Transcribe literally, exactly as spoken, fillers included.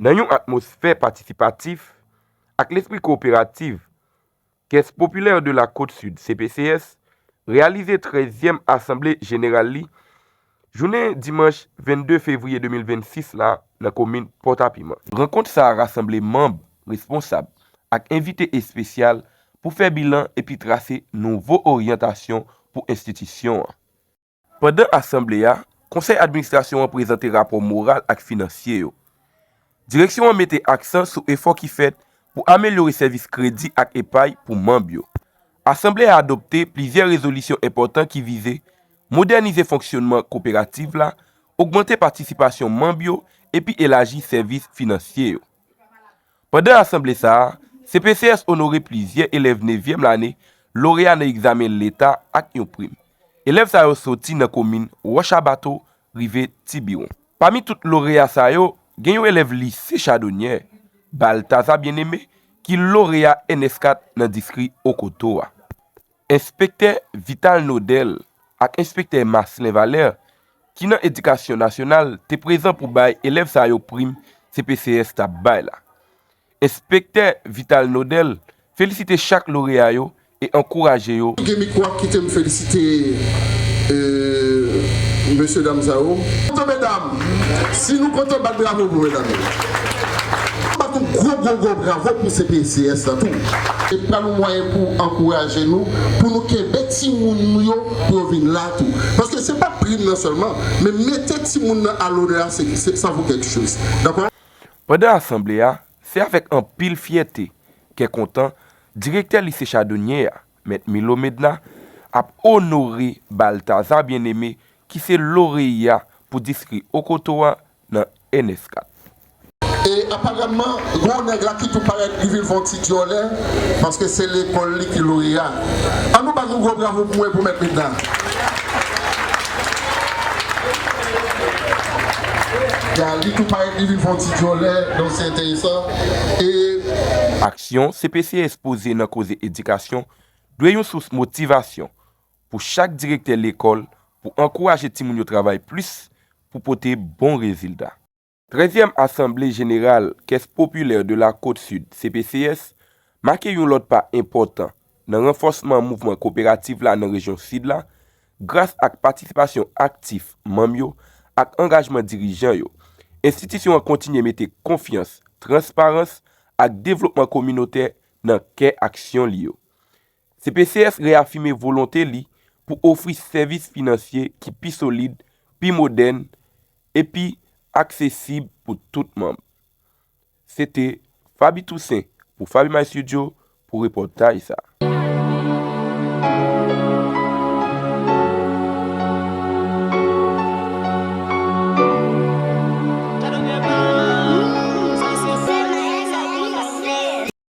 Nan yon atmosfè patisipatif ak lespri kowoperatif, Caisse Populaire de la Côte Sud, C P C S, reyalize trèzyèm asanble jeneral li jounen dimanch vennde fevriye de mil vennsis la nan komin Pòtapiman. Rankont sa a rasanble manm, responsab ak envite espesyal pou fè bilan epi trase nouvo oryantasyon pou enstitisyon an. Pandan asanble a, konsèy administrasyon an prezante rapò moral ak finansye yo. Direksyon an mete aksan sou efò ki fèt pou amelyore sèvis kredi ak epay pou manm yo. Asanble a adopte plizyè rezolisyon enpòtan ki vize modènize fonksyonman koperativ la, ogmante patisipasyon manm yo epi elaji sèvis finansye yo. Pandan asanble sa a, C P C S onore plizyè elèv nevyèm lane loreya nan egzamen leta ak yon prim. Elèv sa yo soti nan komin Wòchabato rive Tibiwon. Pami tout loreya sa yo, gen yon elèv lise Chadonyè, Baltaza Byeneme, ki loreya N S kat nan distri Okoto a. Enspektè Vital Nodel ak enspektè Marcelin Valère, ki nan edikasyon nasyonal, te prezan pou bay elèv sa yo prim C P C S t ap bay la. Enspektè Vital Nodel felisite chak loreya yo e ankouraje yo. Gen mikwo a, kite m felisite, euh, mesye dam sa yo. Kontan medam, si nou kontan, bat bravo pou medam yo. Bat yon gwo, gwo, gwo bravo pou C P C S la tou. E pral yon mwayen pou ankouraje nou, pou nou kenbe timoun nou yo, pou yo vin la tou. Paske se pa prim nan sèlman, men mete timoun nan a lonè a, se, se, sa vo kèk choz. Dakò? Pandan asanble a, se avèk anpil fyète, kè kontan, direktè lise Chadonyè a, Mèt Milo Medna, ap onore Baltaza Byeneme, ki se loreya pou distri Okoto a nan N S kat. E aparamman, gwo nèg la ki tou parèt, li vin fè yon ti djòlè, paske se lekòl li ki loreya. An nou ba yon gwo bravo pou mwen, pou Mèt Medna. Ya, li tou parèt, li vin fè yon ti djòlè, donk se enteresan. E aksyon C P C S poze nan koze edikasyon dwe yon sous motivasyon pou chak direktè lekòl pou ankouraje timoun yo travay plis pou pote bon rezilta. Trèzyèm asanble jeneral Caisse Populaire de la Côte Sud, C P C S, make yon lòt pa enpòtan nan ranfòsman mouvman koperativ la nan rejyon Sid la, gras ak patisipasyon aktif manm yo ak angajman dirijan yo. Enstitisyon an kontinye mete konfyans, transparans ak devlopman kominotè nan kè aksyon li yo. C P C S reyafime volonte li pou ofri sèvis finansye ki pi solid, pi modèn, epi aksesib pou tout manm. Se te Faby Toussaint pou Faby My Studio pou repòtaj sa.